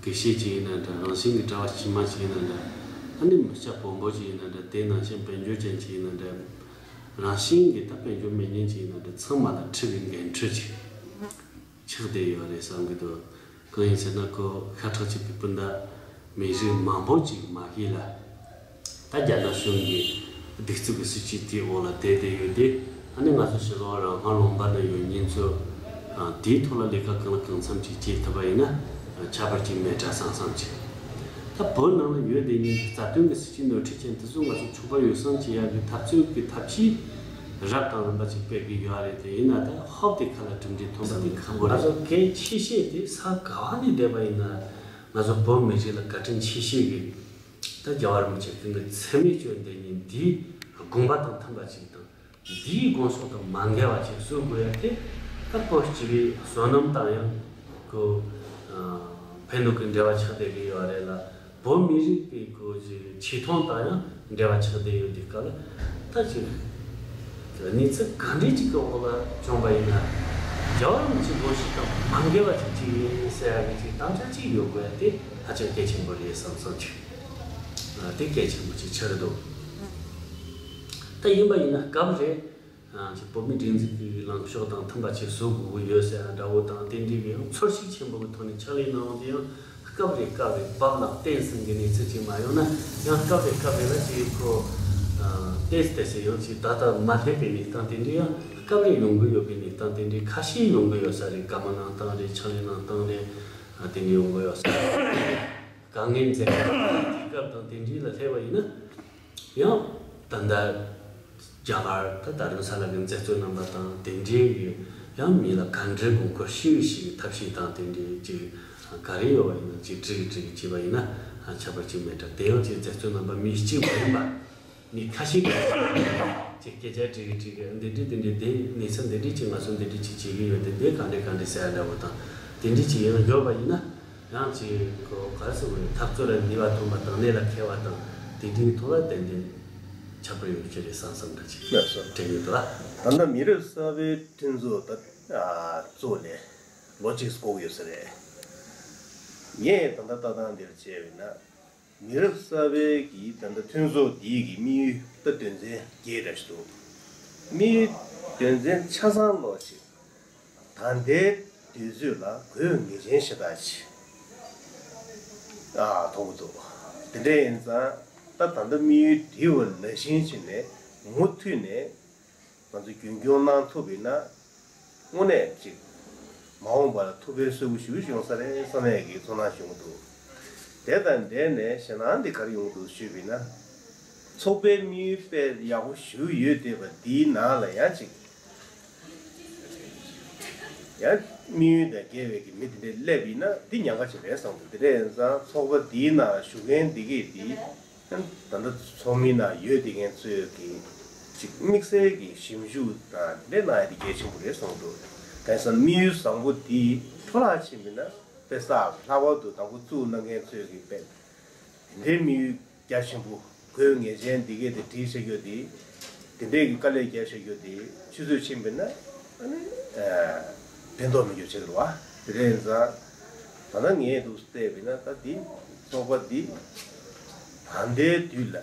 དགེ་བཤེས་ཅིག་ཡིན་ན་འདྲ། རང་བཞིན་གྱི་གྲྭ་པ་དཀྱུས་མ་ཅིག་ཡིན་ན་འདྲ། ཨ་ནི་མི་སྐྱ་བོན་པོ་ཅིག་ཡིན་ན་འདྲ། དེ་ནང་བཞིན་དཔལ་འབྱོར་ཅན་ཅིག་ཡིན་ན་འདྲ། རང་བཞིན་གྱི་ད་དཔལ་འབྱོར་མེད་མཁན་ཅིག་ཡིན་ན་འདྲ། ཚང་མ་ལ་འཁྲི་བའི་འགན་འཁྲི་ཅིག་ཆགས་བསྡད་ཡོད་རེད་བསམ་གྱི་འདུག་གང་ཡིན་ཟེར་ན་ཁོ་ཤ་ཁྲག་གཅིག་པའི་སྤུན་ཟླ་མི་རིགས་མང་པོ་ཅིག་མ་གི་ལ། ད་རྒྱ་ནག་གཞུང་གི་གདུག་རྩུབ་ཀྱི་སྲིད་བྱུས་དེའི་འོག་ལ་བསྡད་བསྡད་ཡོད་དེ། ཨ་ནི་ང་ཚོ་ཕྱི་ལོགས་རང་དབང་ལུང་པ་ན་ཡོད་མཁན་ཚོ་དེའི་ཐོག་ལ་ལས་ཀ་གང་ལ་གང་འཚམ་ཅིག་བྱེད་ཐུབ་པ་ཡིན་ན་ཁྱད་པར་ཅིག་མེད་དྲ་བསམ་བསམ་བྱས། ད་བོད་ནང་ལ་ཡོད་བསྡད་མཁན་གྱི་རྩ་དོན་གྱི་སྲིད་བྱུས་ནོར་འཁྲུལ་ཅན་དེ་ཚོ་ང་ཚོ་ཕྱུག་པོ་ཡོ་བསྲང་བྱེད་ཡག་གི་འཐབ་རྩོད་ཀྱི་ཐབས་ཤེས་རབ་དང་རིམ་པ་ཅིག་སྤེལ་གྱི་ཡོད་རེད་དེ། ཡིན་ན་ད་ཧོབ་དེ་ཁ་ལ་གྲུབ་འབྲས་ཐོན་པ་དེ་ཁག་པོ་རེད། ང་ཚོ་གལ་ཆེ་ཤོས་དེ་ས་ག་བ་ནས་བསྡད་པ་ཡིན་ན་ང་ཚོ་བོད་མི་རིགས་ལ་བཀའ་དྲིན་ཆེ་ཤོས་ཀྱི་ད་རྒྱལ་བ་རིན་པོ་ཆེ་ཀུན་གྱི་མཚན་སྨད་བསྐྱོན་བསྡད་མཁན་འདིའི་དགོངས་པ་དང་མཐུན་པ་ཅིག་དང་། འདིའི་དགོངས་ཕྱོགས་དང་མ་འགལ་བ་ཅིག་བཟོ་དགོས་ཡ་དེ། ད་བོད་སྤྱི་པའི་བསོད་ནམས་དང་ཡང་ཁོ་ཕན་ཐོགས་ཀྱི་འབྲེལ་བ་ཆགས་བསྡད་ཀྱི་ཡོད་རེད་ལ། བོད་མི་རིགས་ཀྱི་ཁོ་ཅིག་ཆེ་མཐོང་དང་ཡང་འབྲེལ་བ་ཆགས་བསྡད་ཡོད་དུས་སྐབས་ལ། ད་ཅིག་གནས་ཚུལ་ག་འདྲ་ཅིག་གི་འོག་ལ་བྱུང་བ་ཡིན་ན་རྒྱལ་བ་རིན་པོ་ཆེའི་དགོངས་གཞི་དང་མ་འགལ་བ་ཅིག་ཅིག་ཡིན་ཟེར་ཡ་གི་ཅིག་དམ་བཅའ་ཅིག་ཡོད་དགོས་ཡ་དེ་ཧ་ཅང་གལ་ཆེན་པོ་རེད་བསམ་སོང་ཅིག་དེ་གལ་ཆེན་པོ་ཅིག་ཆགས་ཀྱི་འདུག་ད་ཡིན་པ་ཡིན་ན་སྐབས་རེ། ཅིག་བོད་མིའི་སྒྲིག་འཛུགས་ཀྱི་ལངས་ཕྱོགས་དང་མཐུན་པ་ཅིག་བཟོ་དགོས་ཀྱི་ཡོད་ཟེར་ཡ་འདྲ་བོ་དང་། དེ་འདྲའི་གི་ཡང་ཚོར་ཤུགས་ཆེན་པོ་གི་ཐོག་ནས་ཕྱག་ལས་གནང་བ་དེ་ཡང་སྐབས་རེ་སྐབས་རེ་བབ་ལ་བརྟན་ཟིན་གྱི་གནས་ཚུལ་ཅིག་མ་ཡོང་ན། ཡང་སྐབས་རེ་སྐབས་རེ་ལ་ཅིག་ཁོ་བརྟན་བརྟན་ཟེར་ཡང་ཅིག་ད་ལྟ་མ་སླེབས་པའི་གནས་སྟངས་དེ་འདྲའི་ཡང་སྐབས་རེ་ཡོང་གི་ཡོད་པའི་གནས་སྟངས་དེ་འདྲའི་ཁ་ཤས་ཡོང་གི་ཡོད་ས་རེད། བཀའ་མོལ་གནང་སྟངས་རེད། ཕྱག་ལས་གནང་སྟངས་རེད། དེ་འདྲའི་ཡོང་གི་ཡོད་ས་རེད། དཀའ་ངལ་འཛེམ་དུས་སྐབས་དང་དེ་འདྲའི་ལ་སླེབས་པ་ཡིན་ན། ཡང་ད་ལྟ་རྒྱ་གར་ད་དྷ་རམ་ས་ལ་གི་མཛད་གཙོ་རྣམ་པ་དང་དེ་འདྲའི་གི་ཡང་མི་ལ་ག་འདྲའི་དགོངས་སྐོར་ཞུ་ཞིག་ཐབས་ཤེས་དང་དེ་འདྲའི་ཅིག་ག་རེ་ཡོད་པ་ཡིན་ན་ཅིག་འབྲི་གི་འབྲི་གི་བྱས་པ་ཡིན་ན་ཁྱད་པར་ཅིག་མེད་དྲ། དེ་ཡང་ཅིག་མཛད་གཙོ་རྣམ་པ་མི་གཅིག་མ་ཡིན་པ་མི་ཁ་ཤས་ཀྱིས་ཅིག་སྐད་ཆ་འདྲི་གི་འདྲི་གི་འདི་འདྲི་དེ་འདྲི་དེ་གནས་ཚུལ་འདི་འདྲི་ཅིག་ང་ཚོ་འདི་འདྲི་ཅིག་བྱེད་ཀྱི་ཡོད་དེ་འདི་ག་འདྲི་ག་འདྲི་ཟེར་ཡ་འདྲ་བོ་དང་དེ་འདྲི་ཅིག་ཡིན་ན་ཡོད་པ་ཡིན་ན། ཡང་ཅིག་གོ་ག་རེ་ཟེར་དགོས་རེད། འཐབ་རྩོད་ལ་ནུས་པ་ཐོན་པ་དང་གནད་ལ་འཁེལ་བ་དང་དེ་འདྲའི་ཐོག་ལ་ཏན་ཏན་ཁྱད་པར་ཡོད་ཀྱི་རེད་བསམ་བསམ་འདྲ་ཅིག་ལགས་སོ། དྲན་གྱི་འདུག་ཨ། ད་ལྟ་མི་རབས་གསར་པའི་མཐུན་ཚོགས་ད་གཙོ་ནས་ལོ་གཅིག་འགོར་ཡོད་ས་རེད། ངས་ད་ལྟ་ལྟ་སྟངས་འདིར་བྱས་པས་ན་མི་རབས་གསར་པའི་གི་ད་ལྟ་མཐུན་ཚོགས་འདིའི་གི་དམིགས་ཡུལ་ད་དོན་ཚན་བརྒྱད་འདྲ་ཞིག་འདུག་དམིགས་ཡུལ་དོན་ཚན་ཆ་ཚང་ལོག་ཅིག་ད་ལྟའི་དུས་ཚོད་ལ་དགོས་ངེས་ཅན་ཞེ་དྲག་ཅིག་ཨ་མཐོང་གི་འདུག་དེ་འདྲ་ཡིན་ཙང་ད་ད་ལྟ་དམིགས་ཡུལ་འདི་བ་ལ་ཤིང་ཕྱིན་ནས་མུ་མཐུད་ནས་ང་ཚོ་རྒྱུན་སྐྱོང་གནང་ཐུབ་པ་ཡིན་ན་དངོས་གནས་ཅིག་མ་འོངས་པ་ལ་ཐུགས་ཕན་གསོས་པོ་ཞེ་པོ་ཅིག་ཡོང་ས་རེད་བསམ་ཡས་ཀྱི་ཚོར་སྣང་བྱུང་གི་འདུག་དེ་དང་འབྲེལ་ནས་ཞེད་སྣང་འདི་ག་རེ་ཡོང་གི་འདུག་ཞུས་པ་ཡིན་ན། ཚོགས་པའི་དམིགས་ཡུལ་དཔེ་ཡག་པོ་ཞེ་པོ་ཡོད་བསྡད་པ་འདིའི་ནང་ལ་ཡང་ཅིག་ཡང་དམིགས་ཡུལ་དང་འགལ་བའི་གི་མི་དེ་འདྲས་སླེབས་ཡིན་ན་འདི་ཉེན་ཁ་ཅིག་རེད་བསམ་འདུག་དེ་འདྲ་ཡིན་ཙང་ཚོགས་པ་འདིའི་ནང་ཞུགས་མཁན་འདི་གས་འདི་ད་ལྟ་ཚོགས་མི་ནང་ཡོད་བསྡད་མཁན་ཚོས་གི་ཅིག་དམིགས་བསལ་གྱི་ཞིབ་འཇུག་དང་འདི་འདྲས་གནང་ཡ་དེ་གལ་ཆེན་པོ་རེད་བསམ་འདུག་གང་ཡིན་ཟེར་ན་དམིགས་ཡུལ་བཟང་པོ་འདི་འཕྲོ་བརླག་ཕྱིན་པ་ཡིན་ན་དཔེ་ས་ལྷག་པར་དུ་དང་པོ་བཙུགས་གནང་མཁན་ཚོས་གི་དཔེ་དེ་འདྲའི་དམིགས་ཡུལ་རྒྱ་ཆེན་པོ་དགོས་ངེས་ཅན་འདི་གས་དེ་བྲིས་བྱ་རྒྱུ་དེ། དེ་འདྲས་ཀྱི་དཀའ་ལས་རྒྱག་བྱ་རྒྱུ་དེ་ཆུད་ཟོས་ཕྱིན་པ་ན་ཨ་ནི་ཕན་ཐོགས་མི་འགྱུར་བྱེད་དུ་བ། དེ་འདྲས་ཡིན་ཙང་ད་ལྟ་ངས་འདུག་བལྟས་པ་ན་ད་འདི་ཚོགས་པ་འདི་ད་ལྟའི་དུས་ལ་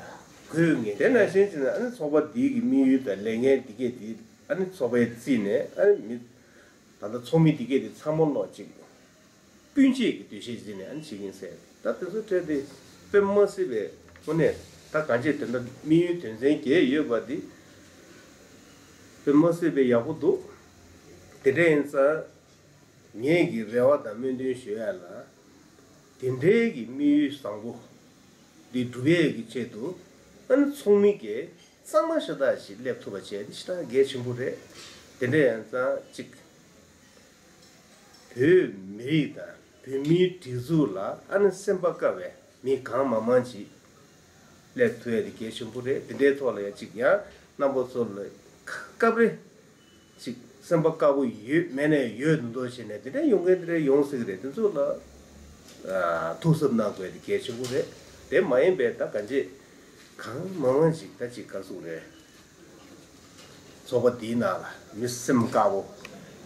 དགོས་ངེས། དེ་ནང་བཞིན་བྱས་ན་ཨ་ནི་ཚོགས་པ་འདི་གི་དམིགས་ཡུལ་དང་ལས་འགན་འདི་གས་དེ་ཨ་ནི་ཚོགས་པའི་རྩིས་ནས་ཨ་ནི་མི་ད་ལྟ་ཚོགས་མི་འདི་གས་དེ་ཚང་མ་ལོག་ཅིག་སྤུན་མཆེད་ཀྱི་འདུ་ཤེས་འཛིན་ནས་ཨ་ནི་བྱེད་ཀྱིན་ཟེར། ད་དེ་ཚོ་འཕྲད་དེ་དཔེ་མ་སྲིད་པའི་དངོས་གནས་ད་གང་ཅི་དེ་འདྲ་དམིགས་ཡུལ་དོན་ཚན་བརྒྱད་ཡོད་པ་འདི་དཔེ་མ་སྲིད་པའི་ཡག་པོ་འདུག་དེ་འདྲ་ཡིན་ཙང་ངེད་ཀྱི་རེ་བ་དང་སྨོན་འདུན་ཞུ་ཡ་ལ་དེ་འདྲའི་གི་དམིགས་ཡུལ་བཟང་པོ་འདི་སྒྲུབ་ཡས་ཀྱི་ཆེད་དུ་ ཨ་ནི་ཚོགས་མི་གིས་གཙང་མ་ཤ་སྟག་ཞིག་སླེབས་ཐུབ་པ་བྱས་ཏེ་ཞེ་དྲག་གལ་ཆེན་པོ་རེད། དེ་འདྲ་ཡང་ཙང་ཅིག་བོད་མི་རིགས་དང་བོད་མིའི་སྒྲིག་འཛུགས་ལ་ཨ་ནི་སེམས་པ་དཀར་བའི་མི་གང་མང་མང་ཅིག་སླེབས་ཐུབ་ཡ་དེ་གལ་ཆེན་པོ་རེད། དེ་འདྲའི་ཐོག་ལ་ཡང་ཅིག་ཡང་རྣམ་པ་ཚོ་ལ་སྐབས་རེ་ཅིག་སེམས་པ་དཀར་པོ་ཡོད་མེད་ནས་ཡོད་མདོག་མདོག་བྱས་ནས་དེ་འདྲ་ཡོང་མཁན་དེ་འདྲ་ཡོང་སྲིད་ཀྱི་རེད། དེ་ཚོ་ལ་ཨ་ཐུགས་གཟབ་གནང་དགོས་དེ་གལ་ཆེན་པོ་རེད། དེ་མ་ཡིན་པའི་ད་གང་ཅི་གང་མང་མང་ཅིག་ད་ཅིག་ག་ཟུག་རེད། ཚོགས་པ་འདིའི་ནང་ལ་མི་སེམས་དཀར་པོ་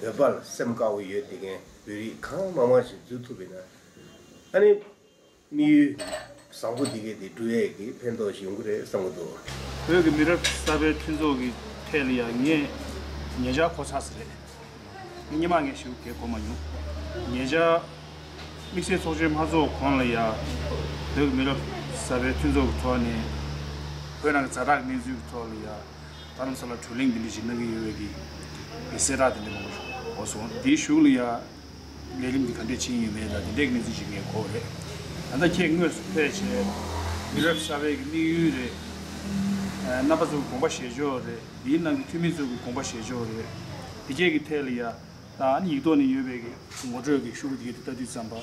བོད་པ་ལ་སེམས་དཀར་པོ་ཡོད་བསྡད་མཁན་བོད་རིགས་གང་མང་མང་ཞིག་འཛུལ་ཐུབ་པ་ཡིན་ན་ཨ་ནི། དམིགས་ཡུལ་བཟང་པོ་འདི་གས་དེ་འགྲུབ་ཡས་ཀྱི་ཕན་ཐོགས་ཤིག་ཡོང་གི་རེད་བསམ་གྱི་འདུག་བོད་ཀྱི་མི་རབས་གསར་པའི་མཐུན་ཚོགས་ཀྱི་ཐད་ལ་ཡང་ངས་ཉེ་ཆར་གོ་ཆགས་ཟེར་རེད། སྔོན་མ་ངས་ཞེ་པོ་གོ་མ་མྱོང་། ཉེ་ཆར་དམིགས་བསལ་ཚོགས་ཆེན་མ་ཚོགས་གོང་ལ་ཡང་བོད་ཀྱི་མི་རབས་གསར་པའི་མཐུན་ཚོགས་ཀྱི་ཐོག་ནས་བོད་ནང་གི་ཛ་དྲག་གི་གནས་ཚུལ་གྱི་ཐོག་ལ་ཡང་རྡ་རམ་ས་ལ་བགྲོ་གླེང་འདི་འདྲ་ཞིག་གནང་གི་ཡོད་པའི་གི་གསལ་བསྒྲགས་དེ་འདྲ་མང་པོ་ཞིག་གོ་སོང་། དེའི་གཞུག་ལ་ཡང་ལས་རིམ་འདི་ག་འདྲས་ཕྱིན་ཡོད་མེད་དང་དེ་འདྲས་ཀྱི་གནས་ཚུལ་ཅིག་ངས་གོ་བ་རེད། ད་ལྟ་ཁྱེད་དངོས་སུ་ཕེབས་བྱས་མི་རབས་གསར་པའི་གི་དམིགས་ཡུལ་རེད། ཨ་རྣམ་པ་ཚོ་གི་དགོངས་པ་བཞེས་ཕྱོགས་རེད། འདིའི་ནང་གི་འཐུས་མི་ཚོ་གི་དགོངས་པ་བཞེས་ཕྱོགས་རེད། འདི་གས་ཀྱི་ཐད་ལ་ཡ་ད་ཨ་ནི་ཡིག་ཐོག་ནས་ཡོད་པའི་གི་ངོ་སྤྲོད་ཀྱི་ཤོག་བུ་འདི་གས་དེ་ལྟ་དུས་ཙམ་པ་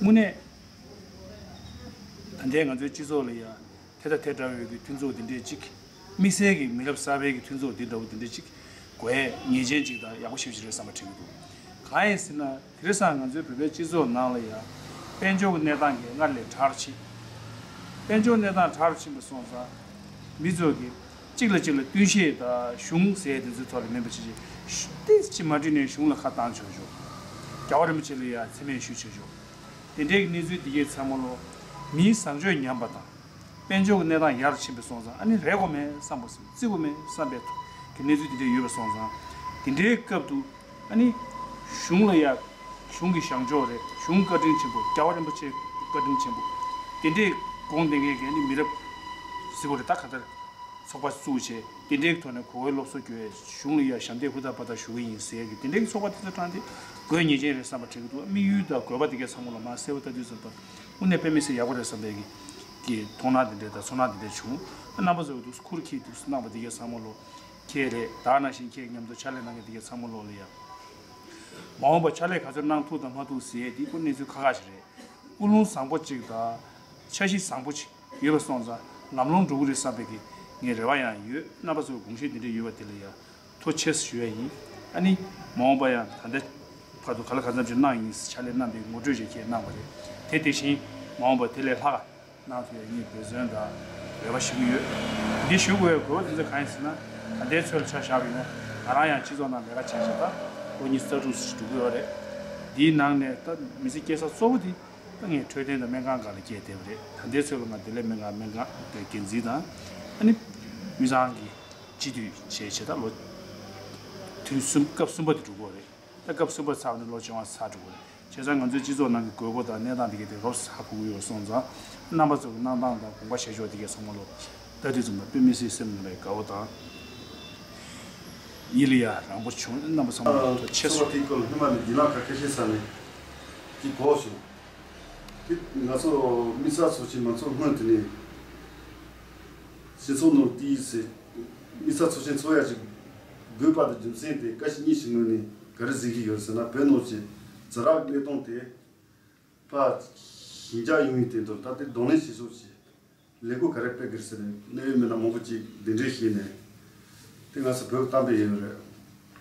དངོས་གནས་ད་ལྟའི་ང་ཚོའི་སྤྱི་ཚོགས་ལ་ཡ་དེ་དང་དེ་འདྲ་བའི་གི་མཐུན་ཚོགས་འདི་འདྲས་ཅིག་དམིགས་བསལ་གྱི་མི་རབས་གསར་པའི་གི་མཐུན་ཚོགས་འདི་འདྲ་བོ་འདི་འདྲས་ཅིག་དགོས་ཡས་ངེས་ཅན་ཅིག་དང་ཡག་པོ་ཞེ་པོ་ཅིག་རེད་བསམ་པ་དྲན་གྱི་འདུག་གང་ཡིན་ཟེར་ན་དེང་སང་ང་ཚོའི་བོད་པའི་སྤྱི་ཚོགས་ནང་ལ་ཡང་དཔལ་འབྱོར་གྱི་གནས་སྟངས་ཀྱིས་སྔར་ལས་དྲག་རུ་ཕྱིན། དཔལ་འབྱོར་གནས་སྟངས་དྲག་རུ་ཕྱིན་པ་སོང་ཙང་མི་ཚོ་གིས་གཅིག་ལ་གཅིག་ལ་བསྟུན་ཤེས་དང་གཞུང་ཟེར་དེ་ཚོའི་ཐོག་ལ་མིན་པ་ཅིག་ཅིག་ཏོག་ཙམ་མ་འགྲིག་ནས་གཞུང་ལ་ཁ་བཏང་ཆོག་ཆོག་རྒྱལ་བ་རིན་པོ་ཆེ་ལ་ཡང་མཚན་སྨད་ཞུ་ཆོག་ཆོག་དེ་འདྲའི་གནས་ཚུལ་འདི་གས་ཚང་མ་ལོ་མིའི་བཟང་སྤྱོད་ཉམས་པ་དང་། དཔལ་འབྱོར་གྱི་གནས་སྟངས་ཡར་ཕྱིན་པ་སོང་ཙང་ཨ་ནི་རེད་དགོས་མེད་བསམ་པ་བརྩི་དགོས་མེད་བསམ་པའི་གི་གནས་ཚུལ་དེ་འདྲ་ཡོད་པ་སོང་ཙང་དེ་འདྲའི་སྐབས་དུ་ཨ་ནི་གཞུང་ལ་ཡ་གཞུང་གི་བཞེངས་ཕྱོགས་རེད། གཞུང་བཀའ་དྲིན་ཆེན་པོ་རྒྱལ་བ་རིན་པོ་ཆེ་བཀའ་དྲིན་ཆེན་པོ་དེ་འདྲའི་དགོངས་དེ་ངས་གི་ཨ་ནི་མི་རབས་གཟིགས་པ་རེད། ད་ག་ལྟར་ཚོགས་པ་བཙུགས་བྱས་དེ་འདྲའི་ཐོག་ནས་གོ་བའི་སློབ་གསོ་རྒྱོ་ཡས་གཞུང་ལ་ཡ་ཞབས་འདེགས་ཧུར་ཐག་པ་ཐག་ཞུ་གི་ཡིན་ཟེར་གི་དེ་འདྲའི་ཚོགས་པ་དེ་ཚོ་དྲངས་ཏེ་དགོས་ངེས་ཅན་རེད་བསམ་པ་དྲན་གི་འདུག་དམིགས་ཡུལ་དང་དགོས་པ་དེ་གས་ཚང་མ་ལ་མ་གསལ་བོ་ལྟ་དུས་ཙམ་པ་དངོས་གནས་དཔེ་མི་སྲིད་ཡག་པོ་རེད་བསམ་པའི་གི་གི་མཐོང་སྣང་དེ་འདྲ་དང་ཚོར་སྣང་དེ་འདྲ་བྱུང་། རྣམ་པ་ཚོ་འདུག་ཁུར་ཁྱེར་འདུག་གནང་བ་དེ་གས་ཚང་མ་ལོ་ཁྱེད་རེད། ད་ནང་བཞིན་ཁྱེད་མཉམ་དུ་ཕྱག་ལས་གནང་མཁན་དེ་གས་ཚང་མ་ལོ་ལ་ཡ་མ་འོངས་པ་ཕྱག་ལས་ག་ཚོད་གནང་ཐུབ་དང་མ་ཐུབ་ཟེར་ཡས་དེ་ཁོ་གནས་ཚུལ་ཁག་ཁག་ཞིག་རེད། ཀུན་སློང་བཟང་པོ་གཅིག་དང་འཆར་གཞི་བཟང་པོ་གཅིག་ཡོད་པ་སོང་ཙང་ལམ་ལྷོང་འགྲོ་གི་རེད་བསམ་པའི་གི་ངའི་རེ་བ་ཡང་ཡོད། རྣམ་པ་ཚོའི་དགོངས་བཞེས་དེ་འདྲ་ཡོད་པ་དེ་ལ་ཡ་ཐུགས་རྗེ་ཆེ་ཞུ་ཡ་ཡིན། ཨ་ནི་མ་འོངས་པ་ཡང་ད་ལྟ་བར་དུ་ག་ལ་གང་འཚམ་ཅིག་གནང་ཡིན། ཕྱག་ལས་གནང་པའི་ངོ་སྤྲོད་ཅིག་ཁྱེད་གནང་བ་རེད། དེ་དེ་བཞིན་མ་འོངས་པ་དེ་ལས་ལྷག་གནང་ཐུབ་ཡ་ངས་འབད་བརྩོན་དང་རེ་བ་ཞུ་གི་ཡོད། འདི་ཞུ་དགོས་པའི་དགོས་པ་དེ་ཚོ་གང་ཡིན་ཟེར་ན་ད་ལྟའི་ཚོད་ལ་ཆ་བཞག་པ་ཡིན་ན་ང་རང་ཡང་སྤྱི་ཚོགས་ནང་ལས་ཀ་བྱས་བྱས་ད་ལོ་ཉི་ཤུ་རྩ་དྲུག་ཙམ་ཞིག་འགྲོ་གི་ཡོད་རེད། འདིའི་ནང་ནས་ད་མི་ཚེ་སྐྱེལ་ས་གཙོ་བོ་དེ་ད་ངས་འཕྲོད་བསྟེན་དང་སྨན་ཁང་སྒང་ལ་སྐྱེལ་བསྡད་པ་རེད། ད་ལྟའི་ཚོད་ལ་ང་བདེ་ལེགས་སྨན་ཁང་སྨན་ཁང་དེ་འགན་འཛིན་དང་ཨ་ནི་དབུས་གཙང་གི་སྤྱི་འཐུས་བྱས་བྱས་ད་ལོ་དུས་གསུམ་སྐབས་གསུམ་པ་དེ་འགྲོ་གི་ཡོད་རེད། ད་སྐབས་གསུམ་པ་ཚར་ནས་ལོ་བཅོ་ལྔ་ཚར་འགྲོ་གི་རེད། བྱས་ཙང་ང་ཚོའི་སྤྱི་ཚོགས་ནང་གི་དགོས་མཁོ་དང་གནས་སྟངས་དེ་གའི་དེ་རོབ་ཧ་གོ་གི་ཡོད་སོང་ཙང་རྣམ་པ་ཚོ་གི་གནང་སྟངས་དང་དགོངས་པ་བཞེས་ཕྱོགས་དེ་གའི་ཚང་མ་ལོ་ལྟ་དུས་ཙམ་པ་དཔེ་མི་སྲིད་སེམས་ནང་ལ་དགའ་བོ་དང་ཡིད་ལ་ཡ་རང་པོ་བྱུང་། རྣམ་པ་ཚང་མ་ལ་ཐུགས་རྗེ་ཆེ་ཚོགས་པ་ཞུ། དེའི་སྐོར་ལ་སྔོན་མ་ནས་སྒྲིག་ལམ་ཁག་ཁ་ཤས་ས་ནས་ཀྱི་གོ་བྱུང་། དེ་ང་ཚོ་དམིགས་བསལ་ཚོགས་ཆེན་མ་ཚོགས་སྔོན་དེ་ནས་སྤྱི་ཚོགས་ནང་དེའི་ཚེ་དམིགས་བསལ་ཚོགས་ཆེན་ཚོགས་ཡ་ཅིག་དགོས་པ་དང་རྒྱུ་མཚན་དེ་བཀའ་སྤྱི་གཉིས་ཀྱི་ངོས་ནས་ག་རེ་གཟིགས་ཀྱི་ཡོད་ཟེར་ན་བོད་ནང་གི་ཛ་དྲག་གནས་སྟངས་དེ་ཕར་ཞི་འཇགས་ཡོང་བའི་དོན་དུ་ད་ལྟའི་གདོང་ལེན་བྱེད་ཕྱོགས་ཀྱི་ལས་འགུལ་ག་རེ་སྤེལ་དགོས་ཟེར་ནས་གནད་ཡོད་མི་སྣ་མང་པོ་ཅིག་གདན་འདྲེན་བྱས་ནས་དེ་ང་ཚོ་བོད་ཀྱི་གཏམ་དཔེ་ཡོད་རེད།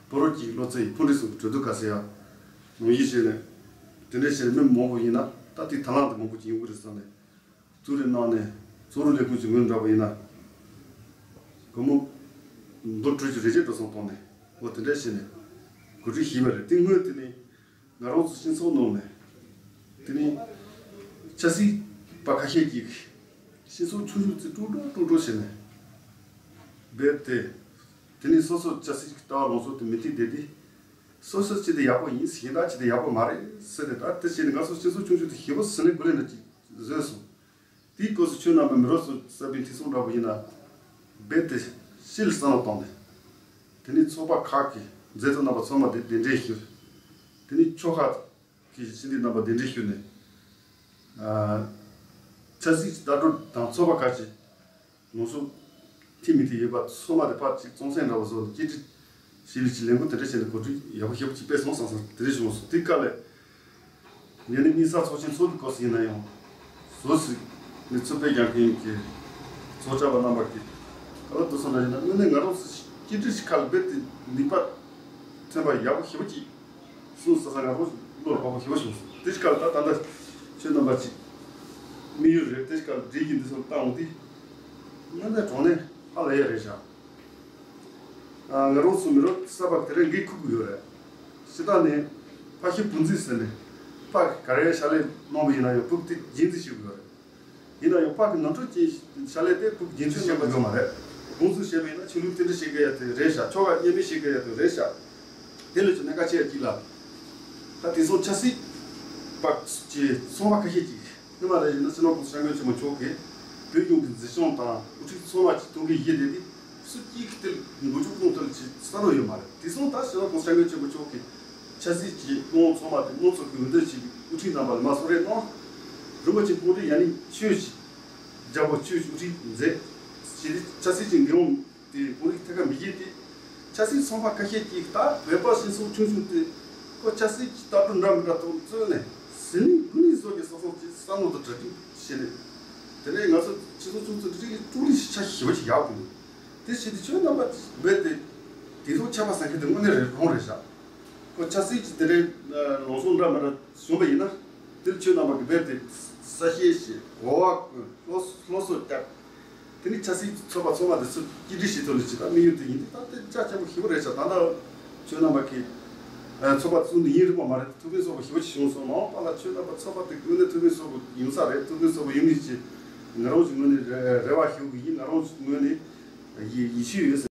ཕོ་རོག་གཅིག་བློ་རྩེ་ཡི་ཕུང་འདྲེ་གསུམ་གྱི་གྲོས་བསྡུར་ག་ཟེར་ཡ་ནང་བཞིན་བྱས་ནས་དེ་འདྲ་བྱས་ནས་མི་མང་པོ་ཡིན་ན་ད་ལྟའི་དང་བླངས་དེ་མང་པོ་ཅིག་ཡོང་གི་རེད་བསམ་ནས་གཙོ་རེ་གནང་ནས་གཙོ་བོ་ལས་ཁུངས་ཀྱི་ངོས་འདྲ་པོ་ཡིན་ན་སྒོར་མོ་འབུམ་དྲུག་ཅུ་རེ་བརྒྱད་འགྲོ་སོང་བཏང་ནས་འོ་དེ་འདྲ་བྱས་ནས་གོ་སྒྲིག་བྱས་པ་རེད། དེ་སྔོན་དེ་ནས། ང་རང་ཚོ་སྤྱི་ཚོགས་ནང་ནས་དེ་ནི་ཆབ་སྲིད་པ་ཁ་ཤས་ཀྱིས་སྤྱི་ཚོགས་ཆུང་ཆུང་ཙི་ཀྲུག་ཀྲུག་ཀྲུག་ཀྲུག་བྱས་ནས་རྦད་དེ་དེ་ནི་སོ་སོ་ཆབ་སྲིད་ཀྱི་ལྟ་བ་ལངས་ཕྱོགས་དེ་མི་མཐུན་བསྡད་དེ་སོ་སོ་ཅི་དེ་ཡག་པོ་ཡིན་གཞན་དག་ཅི་དེ་ཡག་པོ་མ་རེད་ཟེར་ཏེ་ད་དེ་བྱས་ནས་ང་ཚོ་སྤྱི་ཚོགས་ཆུང་ཆུང་དེ་ཞེ་པོ་ཟིན་ལེ་དགུ་ལེ་འདྲ་ཅིག་བཟོས་སོང་། དེའི་སྐབས་སུ་ཁྱོད་རྣམ་པ་མི་རབས་ཚོ་གསར་པའི་འཐུས་ཚང་འདྲ་པོ་ཡིན་ན་རྦད་དེ་ཕྱི་ལ་བསམ་བློ་བཏང་ནས་དེ་ནི་ཚོགས་པ་ཁག་གི་མཛད་གཙོ་རྣམ་པ་ཚང་མ་དེ་གདན་འདྲེན་ཞུས། དེ་ནི་ཆོལ་ཁ་གི་སྤྱི་འཐུས་རྣམ་པ་གདན་འདྲེན་ཞུས་ནས་ཨ་ཆབ་སྲིད་ཀྱི་ལྟ་གྲུབ་དང་ཚོགས་པ་ཁག་ཅིག་ ནོར་སྲུང་ཁྲིམས་མི་དེ་ཡོད་པ་ཚང་མ་དེ་ཕར་ཅིག་བཙོན་སེམས་འདྲ་བོ་བཟོ་ནས་གཅིག་སྒྲིལ་བྱེད་ལུགས་ཀྱི་ལས་འགུལ་དེ་འདྲ་བྱས་ནས་གོ་སྒྲིག་ཡག་པོ་ཞེ་པོ་ཅིག་སྤེལ་སོང་བསམ་སོང་། དེ་འདྲ་བྱུང་སོང་། དེའི་སྐབས་ལ་ངས་ནི་དམིགས་བསལ་ཚོགས་ཆེན་ཚོགས་དུས་སྐབས་སུ་ཡིན་ན་ཡང་བཟོ་ཟིག་ནས་ཚུར་སྤེལ་རྒྱག་མཁན་གྱི་ཚོགས་བཅར་བ་རྣམ་པ་གིས་ག་ལ་འདུག་སོང་ན་ཡིན་ན། དངོས་གནས་ང་རང་ཚོ་གཅིག་སྒྲིལ་ཞིག་ཁ་ལ་རྦད་དེ་ནུས་པ་ཐོན་པ་ཡག་པོ་ཞེ་པོ་ཅིག་སོང་ས་ས་ང་རང་བློ་ལ་བབ་པ་ཞེ་པོ་བྱུང་སོང་། དེ་ཞིག་ཁ་ལ་ད་ད་ལྟ་ཁྱོད་རྣམ་པ་ཅིག་དམིགས་ཡུལ་རེད། དེ་ཞིག་ཁ་ལ་སྒྲིག་གི་འདི་སོང་བཏང་འོང་དུས་དངོས་གནས་དྲང་གནས་ཧ་ལས་ཡ་རེད་ཤག་ང་རང་ཚོ་མི་རབས་གསར་པ་དེ་རིང་འགན་འཁུར་གི་ཡོད་རེད། སྤྱིར་བཏང་ནས་ཕ་ཤུལ་བུ་འཛིན་ཟེར་ནས་ཕ་གི་ག་རེ་ཕྱག་ལས་གནང་བ་ཡིན་ན་ཡང་བུ་དེ་རྗེས་འཛིན་ཞུ་གི་ཡོད་རེད། ཡིན་ན་ཡང་ཕ་གི་ནོར་འཁྲུལ་གྱི་ཕྱག་ལས་དེ་བུ་རྗེས་འཛིན་བྱེད་དགོས་ཡོད་མ་རེད། ཁོང་ཚོས་བཤད་པ་ཡིན་ན་ཆོས་ལུགས་དེ་འདྲ་བྱེད་དགོས་ཡ་དེ་རེད་ཤག་ཆོ་ག་དབྱེར་མེད་བྱེད་དགོས་ཡ་དེ་རེད་ཤག་དེ་ལས་ཀྱང་གནད་འགག་ཆེ་ཡ་གཅིག་ལ། ད་དེང་སང་ཆབ་སྲིད་པ་གི་ཚོང་པ་ཁ་ཤས་ཀྱིས་སྔོན་མ་རེ་ཡིན་ན་སྤྱི་ནོར་༸གོང་ས་༸སྐྱབས་མགོན་ཆེན་པོ་མཆོག་གིས་བོད་གཞུང་གི་འཛིན་སྐྱོང་དང་དབུ་ཁྲིད་ཚང་མ་གྱི་ཐུགས་འགན་བཞེས་བསྡད་དེ་སུ་གཅིག་གིས་དེར་འགོ་ཁྲིད་གཏོང་ཐུབ་ཀྱི་བསམ་བློ་ཡོད་མ་རེད། དེང་སང་ད་སྤྱི་ནོར་༸གོང་ས་༸སྐྱབས་མགོན་ཆེན་པོ་མཆོག་གིས་ཆབ་སྲིད་ཀྱི་དབང་ཚང་མ་དེ་དམངས་གཙོ་གི་འོས་བསྡུ་བྱས་པའི་དབུ་ཁྲིད་རྣམ་པ་ལ་མར་གསོལ་རས་གནང་། རིན་པོ་ཆེ་༸གོང་ས་ཡང་ནི་ཆོས་ཀྱི་རྒྱལ་པོ་ཆོས་ཀྱི་དབུ་ཁྲིད་མཛད། ཞེས་ཏེ་ཆབ་སྲིད་ཀྱི་འགན་དབང་དེ་དཔོན་རིགས་ཐད་ཀར་མི་བཞེས་ཏེ། ཆབ་སྲིད་ཚོང་པ་ཁ་ཤས་ཀྱིས་ད་བོད་པ་སྤྱི་ཚོགས་ཆུང་ཆུང་དེ་ཁོ་ཆབ་སྲིད་ཀྱི་ལྟ་གྲུབ་འདྲ་མི་འདྲ་ཐོག་བཙོན་ནས་ཟིན་ནས་དགུན་ནས་བཟོ་གི་སོ་སོ་ཀྱི་བསམ་བློ་དང་གྲ་སྒྲིག་བྱས་ནས། དེ་ནས་ང་ཚོ་སྤྱི་ཚོགས་ཆུང་ཚོ་འདི་རིགས་དཀྲུག་ལས་ཆ་ཞེ་པོ་ཅིག་ཡག་པོ་འདུག་དེ་བྱས་ཏེ་ཁྱོད་རྣམ་པ་རྦད་དེ་དེ་ཚོ་ཆད་པ་བསད་མཁན་དེ་དངོས་གནས་རེད་རང་རེད་ཤག་ཁོ་ཆབ་སྲིད་ཀྱི་དེ་འདྲའི་ལངས་ཕྱོགས་འདྲ་མི་འདྲ་བྱུང་བ་ཡིན་ན། དེར་ཁྱོད་རྣམ་པ་གིས་རྦད་དེ་གསལ་བཤད་བྱེད། གོ་བ་བསྐོན། སློབ་སློབ་གསོ་རྒྱག་དེ་ནི་ཆབ་སྲིད་ཚོགས་པ་ཚང་མ་དེ་ཚོ་གཅིག་སྒྲིལ་བྱེད་ཐུབ་ནི་ཅིག་ད་དམིགས་ཡུལ་དེ་ཡིན་དུས་ད་དེ་རྒྱ་ཆེན་པོ་ཞེ་པོ་རེད་ཤག་ད་ལྟ་ཁྱོད་རྣམ་པ་གིས་ཚོགས་པ་བཙུགས་ནས་ཡུན་རིང་པོ་མ་རེད། ཐུགས་ཕན་གསོས་པ་ཞེ་པོ་ཅིག་བྱུང་སོང་། མ་འོངས་པ་ལ་ཁྱོད་རྣམ་པ་ཚོགས་པ་དེ་དངོས་གནས་ཐུགས་ཕན་གསོས་པ་ཡོང་ས་རེད། ཐུགས་ཕན་གསོས་པ་ཡོང་ནི་ཅིག་ང་རང་ཚོའི་ངོས་ནས་རེ་བ་ཞུ་གི་ཡིན། ང་རང་ཚོའི་ངོས་ནས་ཡིད་ཡིད་ཆེས་ཡོད་ཟེར།